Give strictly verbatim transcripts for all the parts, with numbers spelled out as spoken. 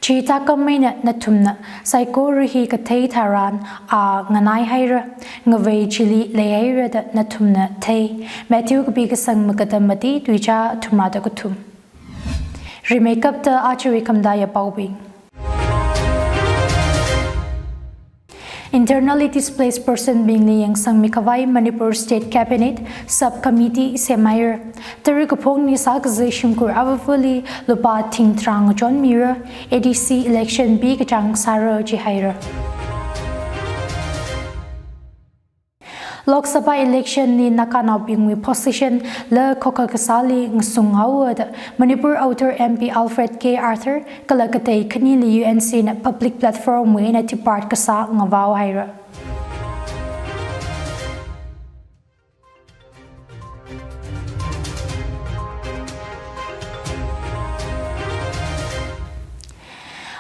Chi thākhameina nathumna saikora hi kathei tharan a nganaihaira, ngavei chili leihaira da nathumna thei. Matthew kapi kasang makada mati, tuicha thumrada kathum. Rimeikapta achiwui khamataiya paobing. Internally displaced person bingli yangsangmi khavai Manipur State Cabinet Sub-Committee semhaira. Tara kaphungli sākazā shimkhur avavali lupā thing tharā ngachonmira, A D C election pikachang sāra jihaira. Lok Sabha election li Naganaobingwui position la khokha kasāli ngasunghaowa da Manipur Outer M P Alfred K Arthur kala katei khanili U N C na public platform wui eina depart kasā ngavaohaira.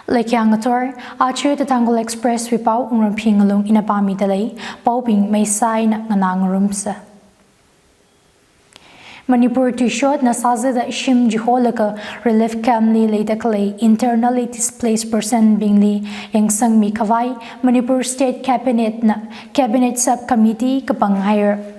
Leikhyang ngathor, aja The Tangkhul Express wui pao Wungrem Phingalung ina pāmida lei, paobing meisai eina nganā ngarumsa. Manipur tuishotna sāzada shim chiholaga relief camp li leida khalei internally displaced person bingli yangsangmi khavai Manipur State Cabinet na Cabinet Sub-Committee kapanghaira.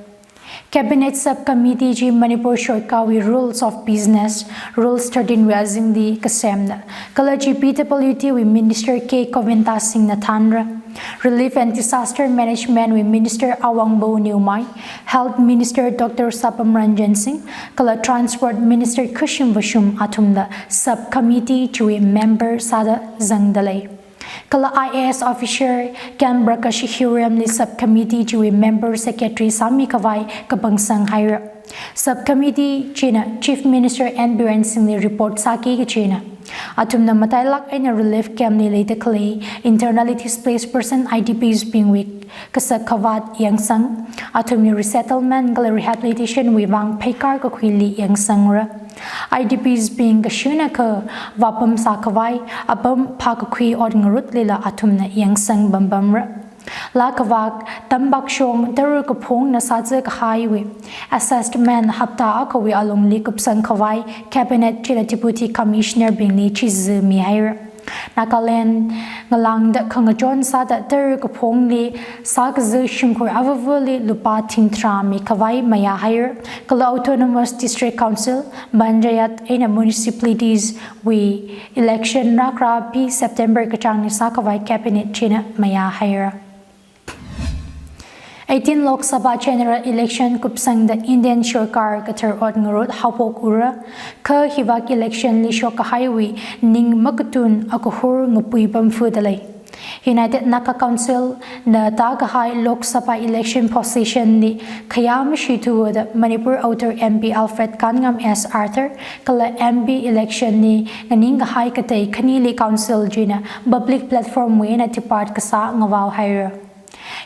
Cabinet Sub-Committee chi Manipur Sorkarwui Rules of Business, Rules thirteen wui azingli kasemna, kala chi P W D wui Minister K Govinda Singh na thānra. Relief and Disaster Management wui Minister Awangbow Newmai, Health Minister Doctor Sapam Ranjan Singh, kala Transport Minister Khashim Vashum athumla Sub-Committee chiwui member sāda zangda lei. Kala I A S officer Gyan Prakash Hiranmili Sub-Committee chiwui member secretary sāmi khavai kapangsanghaira. Sub-Committee china Chief Minister N Biren Singhli report sāki kachina. Athumna matailak eina relief camp li leida khalei internally displaced person, I D Ps bingwui kasak khavāt yangsang, athumwui resettlement kala rehabilitation wui vang pheikar kakhuili yangsangra. I D Ps bing kashunakha vāpam sākhavai apam phākakhui ot ngarutlila athumna yangsang pampamra. Lakhavak Tambakshong tara kaphungna sāza kahaiwui assessment hapta akhawui alungli kupsang khavai Cabinet chila Deputy Commissioner bingli chizā mihaira. Nagaland ngalāngda khangachon sāda tara kaphungli sākazā shimkhur avavali lupā thing tharā mikhavai mayāhaira. Kala Autonomous District Council, Panchayat eina Municipalities wui election rākrā pi September kachāngli sākhavai Cabinet china mayāhaira. Eighteen Lok Sabha General Election kupsangda Indian Sorkar kathar ot ngarut haophok ura, kha hivak election li shokkahaiwui ning makatun akahur ngapui pamfuda lei. United Naga Council na tākahai Lok Sabha election position li khayā mashithuda Manipur Outer M P Alfred Kanngam's Arthur kala M P election li nganingkahai katei khanili council china public platform wui eina depart kasā ngavaohaira.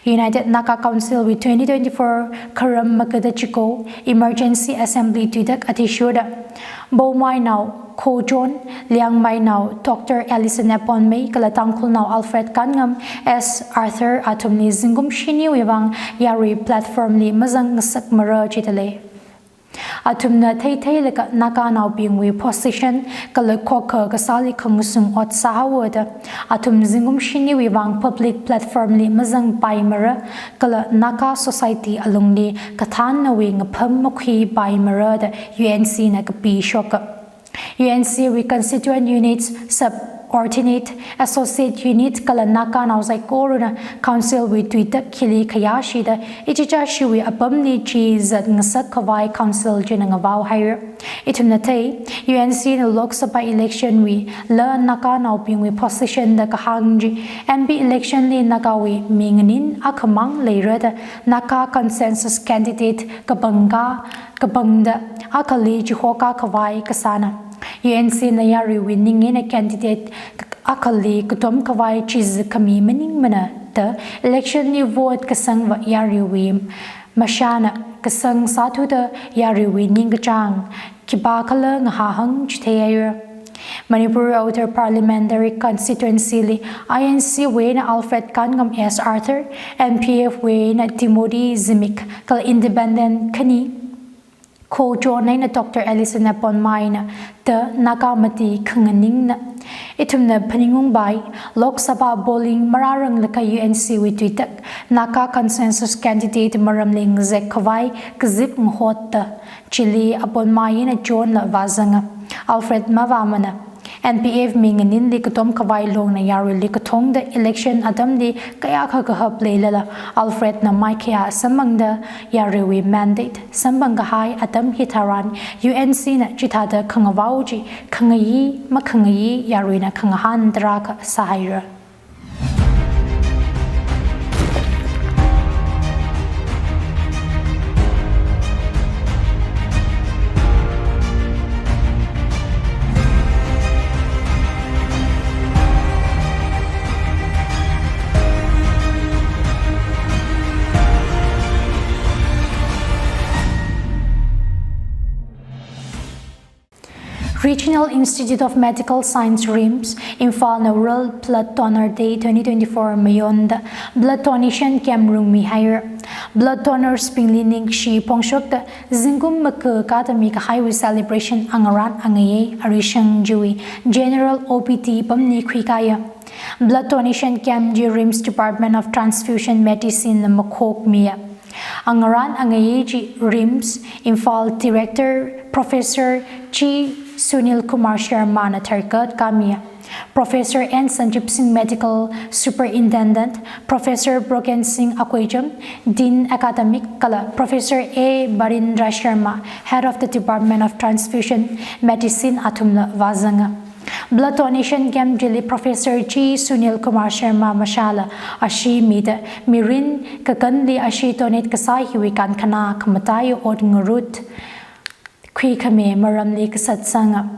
United Naga Council wui twenty twenty-four kharam makada chiko Emergency Assembly tuitak athishurda Poumainao Khochon, Liangmainao Doctor Ellison Eponmei kala Tangkhulnao Alfred Kanngam's Arthur athumli zingkum shiniwui vang yarui platform li mazang ngasakmara jida lei. Athumna theitheilaga Naganaobingwui position kala khokha kasāli khangasung ot sāhaowa da, athum zingkum shiniwui vang public platform li mazangpaimara kala Naga society alungli kathānnawui ngapham makhuipaimara da U N C na kapishoka. U N C wui constituent units, subordinate, associate unit kala Naganao saikorana council wui tuitak khili khayāshida ichichāshiwui apamli chi zat ngasak khavai council china ngavaohaira. Ithumna thei, U N C na Lok Sabha election wui la Naganaobingwui position da kahāng chi, M P election li Nagawui mi nganin akhamang leira da Naga consensus candidate kapangka kapangda akhali chihoka khavai kasāna. U N C na yaruiwui ning eina candidate akhali katom khavai chizā khami maningmana da election li vote kasangva yaruiwui mashana kasang sāthuda yaruiwui ningkachāng khipākhala ngahāhāng chitheihaira. Manipur Outer Parliamentary Constituency li I N C wui eina Alfred Kanngam's Arthur, M P F wui eina Timothy Zimik kala independent khani, Khochon eina Doctor Ellison Aponmai na da Naga mati khanganingna. Ithumna phaningungpai, Lok Sabha polling marāranglakha U N C wui tuitak Naga consensus candidate maramli ngazek khavai kazip ngahotta. Chili Aponmai eina chonla vāzanga. Alfred Mavamana, N P F mi nganinli katom khavai longna yaruili kathongda election atamli kayākha kahap leilala, Alfred na maikhayā samphangda yaruiwui mandate samphang kahai atam hitharan U N C na chithāda khangavao chi khangayi makhangayi yaruina khangahān tarākha sāhaira. Regional Institute of Medical Science, RIMS, Imphal na World Blood Donor Day twenty twenty-four mayonda blood donation camp rungmihaira. Blood donors bingli ningshi phongshokta zingkum maka kadami kahaiwui celebration angarān angayei arishang chiwui general O P D pamli khuikāya. Blood donation camp chi RIMS Department of Transfusion Medicine na makhokmiya. Angarān angayei chi RIMS Imphal Director Professor G Sunil Kumar Sharma na tharkat kamiya. Professor N Sanjib Singh, Medical Superintendent, Professor Broken Singh Akoijam, Dean Academic, kala Professor A Barindra Sharma, Head of the Department of Transfusion Medicine athumla vāzanga. Blood donation camp chili Professor G Sunil Kumar Sharma mashāla ashee mida mirin kakanli ashee donate kasā hiwui kankhana khamataiya ot ngarut khuikhami maramli kasatsanga.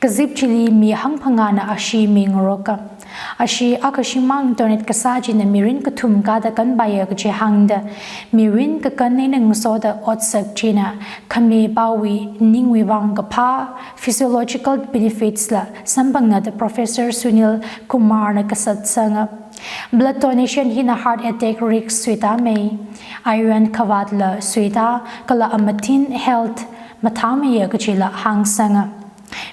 Kazip chili mi hangphangāna ashee mingaroka. Ashee akha shimān donate kasā china mirin kathum kada kanpaiya kachi hāngda, mirin kakan eina ngasoda otsak china khami paowui ningwui vang kaphā physiological benefits la samphanga da Professor Sunil Kumar na kasatsanga. Blood donation hina heart attack risk suitāmei, iron khavātla suitā, kala amathin health mathāmeiya kachila hāngsanga.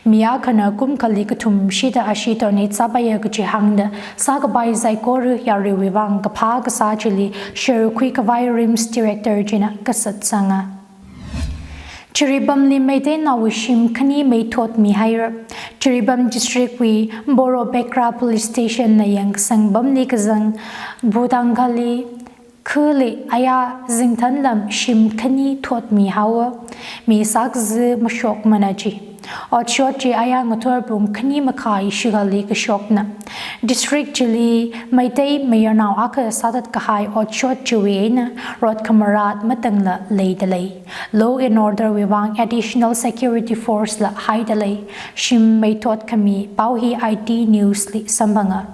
Mi akhana kum akhali kathum shida ashee donate sāpaiya kachi hāngda, sākapai saikora yaruiwui vang kaphā kasā chili share khuikhavai RIMS Director china kasatsanga. Jiribamli Meiteinaowui shim khani meithotmihaira. Jiribam District wui Borobekra Police Station na yangsangbamli kazang Bhutangali khali aya zingthanlam shim khani thotmihaowa. Mi sākazā mashokmana chi. Otshot chi aya ngathor pung khani makhai shikhali kashokna. District chili Meitei mayarnao akha sāthat kahai otshot chiwui eina rot khamarat matangla leidalei. Law and order wui vang additional security force la haidalei. Shim meithot khami pao hi I T News li samphanga.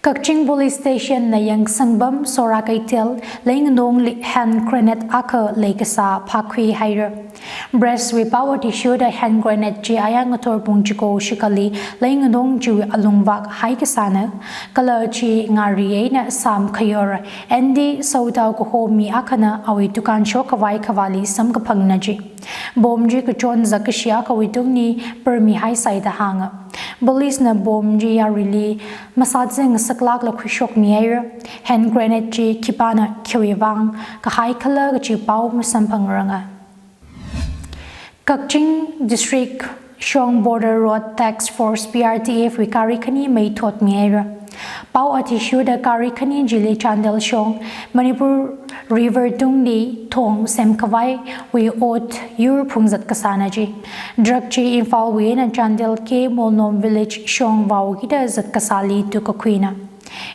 Kakching Police Station na yangsangbam Sora Keithel leinganongli hand grenade akha leikasā phākhuihaira. Press wui pao athishurda hand grenade chi aya ngathor pung chiko shikhali leinganong chiwui alungvak haikasāna, kala chi ngari eina samkhayora Andy Saudao kaho mi akhana awui dukan shokkhavai khavāli samkaphangna chi. Bomb chi kachon zakkashi akhawui tungli permihai sai da hānga. Police na bomb chi yaruili masāzing saklākla khuishokmihaira. Hand grenade chi khipāna khiwui vang kahaikhala kachi pao masamphangranga. Kakching District Shong Border Road Task Force, P R T F wui gari khani meithotmihaira. Pao athishurda gari khani chili Chandel Shong, Manipur River tungli thong semkhavaiwui ot yur phungzat kasāna chi. Truck chi Imphal wui eina Chandel K Molnom Village Shong vao kida zat kasāli tukakhuina.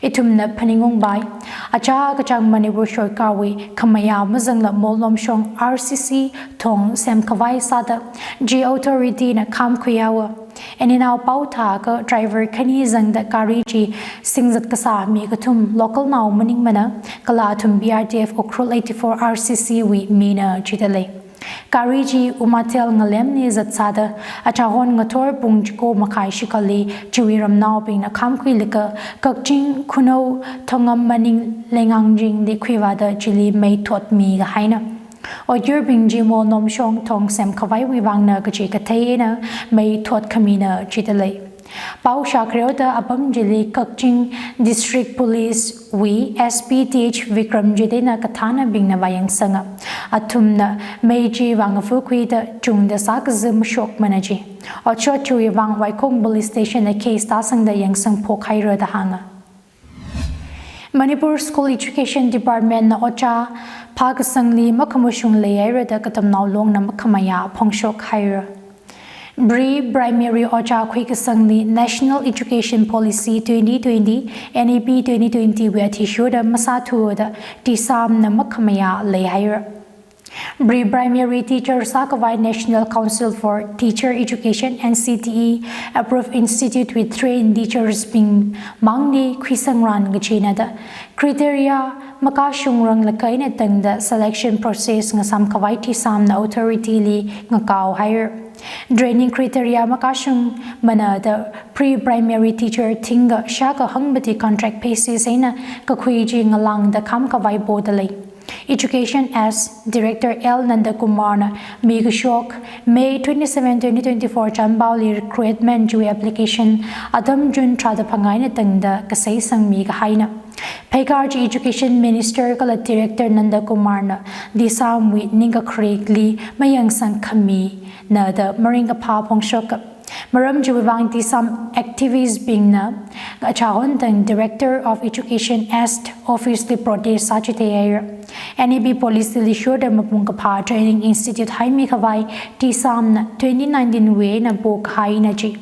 Ithumna phaningungpai, achā kachāng Manipur sorkarwui khamayā mazangla Molnom Shong R C C thong semkhavai sāda chi authority na khamkhuihaowa. Eina nao pao thākha driver khani zangda gari chi singzat kasā mi kathum local nao maningmana, kala athum P R T F Ukhrul eighty-four R C C wui mina chidalei. Gari chi Umathel ngalemli zatsāda, achāhon ngathor pung chiko makhai shikhali chiwui ramnaobingna khamkhuilaga Kakching Khunou Thongam maning Leingangjingli khuivāda chili meithotmi kahaina. Otyurbing chi molnomshong thong semkhavaiwui vangna kachi kathei eina mei thotkhamina jidalei. Pao shākhareoda apam chili Kakching District Police wui S P Th Vikram chida eina kathānabingna vāyangsanga. Athumna mei chi vāngafukhuida chungda sākaza mashokmana ji. Otshot chiwui vang Waikhong Police Station na case tāsangda yangsangphok haira da hānga. Manipur School Education Department na ojā phākasangli makhamashung leihaira da Katamnao Longna makhamayā phongshok haira. Pre-primary ojā khuikasangli National Education Policy twenty twenty, N E P twenty twenty wui athishurda masāthuda TESAM na makhamayā leihaira. Pre-primary teacher sākhavai National Council for Teacher Education, N C T E, approved institute wui trained teachers bing mangli khuisangran kachina da criteria makashungrang lakaina tangda selection process ngasamkhavai TESAM na authority li ngakao haira. Training criteria makashungmana da pre-primary teacher thingkha shākha hangmati contract basis eina kakhui chi ngalāngda khamkhavai podalei. Education S Director L Nandakumar na mikashok May twenty-seven, twenty twenty-four chanpaoli recruitment chiwui application atam June tharāda phangā eina tangda kasei sangmi kahaina. Pheikar chi Education Minister kala Director Nandakumar na TESAM wui ningkakharekli mayangsangkhamina da maringkaphā phongshoka. Maram chiwui vang TESAM activist bingna achahon tang Director of Education S Office li protest sāchitheihaira. N E P policy li shurda mapung kaphā training institute haimikhavai TESAM na twenty nineteen wui eina pokahaina ji.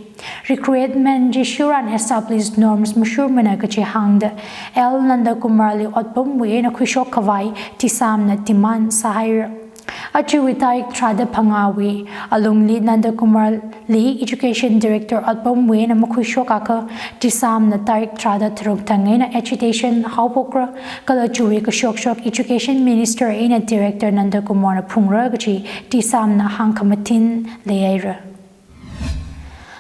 Recruitment chi shurran established norms mashurmana kachi hāngda L Nandakumar li otpamwui eina khuishokkhavai TESAM na demand sāhaira. Ajawui tarik tharāda phangāwui alungli Nandakumar li Education Director otpamwui eina makhuishokakha TESAM na tarik tharāda tharuk thang eina agitation haophokra kala chiwui kashokshok Education Minister eina Director Nandakumar na phungra kachi TESAM na hāngkhamatin leihaira.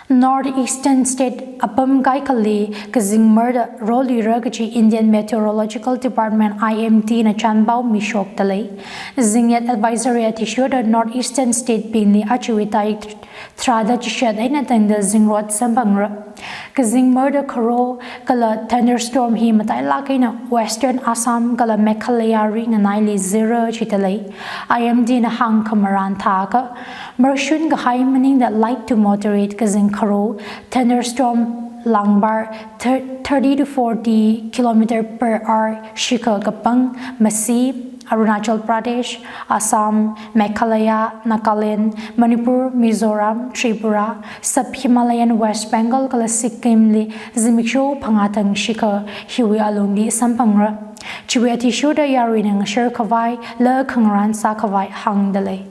North Eastern State apam kaikhali kazing marda roluira kachi Indian Meteorological Department, I M D na chanpao mishokdalei. Zingyat advisory athishurda North Eastern State bingli ajawui tarik tharāda chishat eina tangda zingrot samphangra. Kazing marda kharo kala thunderstorm hi matailāk eina Western Assam kala Meghalaya ringanaili zira jidalei. I M D na hāngkhamaran thākha, marshun kahai maningda light to moderate kazing kharo, thunderstorm langbar thir-, thirty to forty kilometer per hour shikha kapang masi Arunachal Pradesh, Assam, Meghalaya, Nagaland, Manipur, Mizoram, Tripura, Sub-Himalayan West Bengal kala Sikkim li zimiksho phangā thang shikha hiwui alungli samphangra. Chiwui athishurda yaruina ngasharkhavai, la khangarān sākhavai hāngdalei.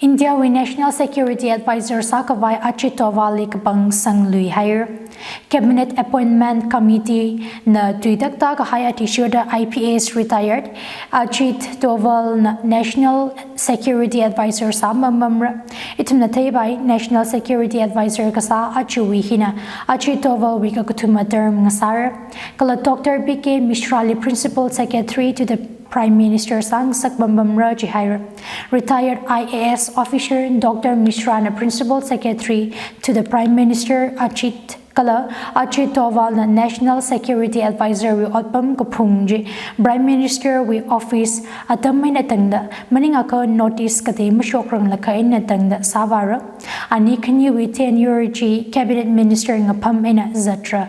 Indiawui National Security Advisor sākhavai Ajit Doval li kapang sangluihaira. Cabinet Appointment Committee na tuitakta kahai athishurda I P S retired Ajit Doval na National Security Advisor sāmamamra. Ithumna theipai National Security Advisor kasā ajawui hina Ajit Doval wui kakathuma term ngasāra. Kala Doctor P K Mishra li Principal Secretary to the Prime Minister sāngasak bambamra jihaira. Retired I A S officer Doctor Mishra na Principal Secretary to the Prime Minister Ajit Kala Ajit Dovalna National Security Advisor wui otpam kaphung chi Prime Minister wui office atam eina tangda maningakha notice katei mashokranglakha eina tangda sāvāra. Ani khaniwui tenure chi Cabinet Minister ngapham eina zatra.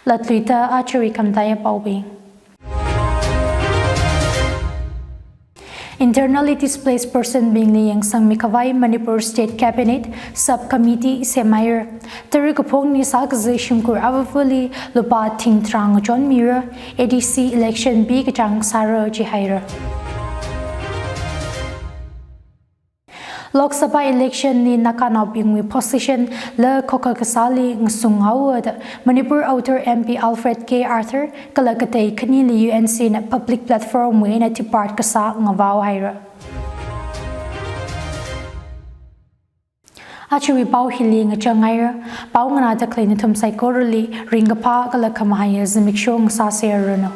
Latluida ajawui khamataiya paobing. Internally displaced person bingli yangsangmi khavai Manipur State Cabinet Subcommittee semhaira. Tara kaphung nisa kazei shimkhur avāvali lupā thing tharā ngachonmira, A D C election pikachang sāra jihaira. Lok Sabha election li Naganaobingwui position la khokha kasāli ngasung haowa da Manipur Outer M P Alfred K Arthur kala katei khanili U N C na public platform wui eina depart kasā ngavao haira. Ajawui pao hili ngachanghaira, pao nganāda khalei nathum saikorali ringkaphā kala khamahaiya zimiksho ngasāserranu.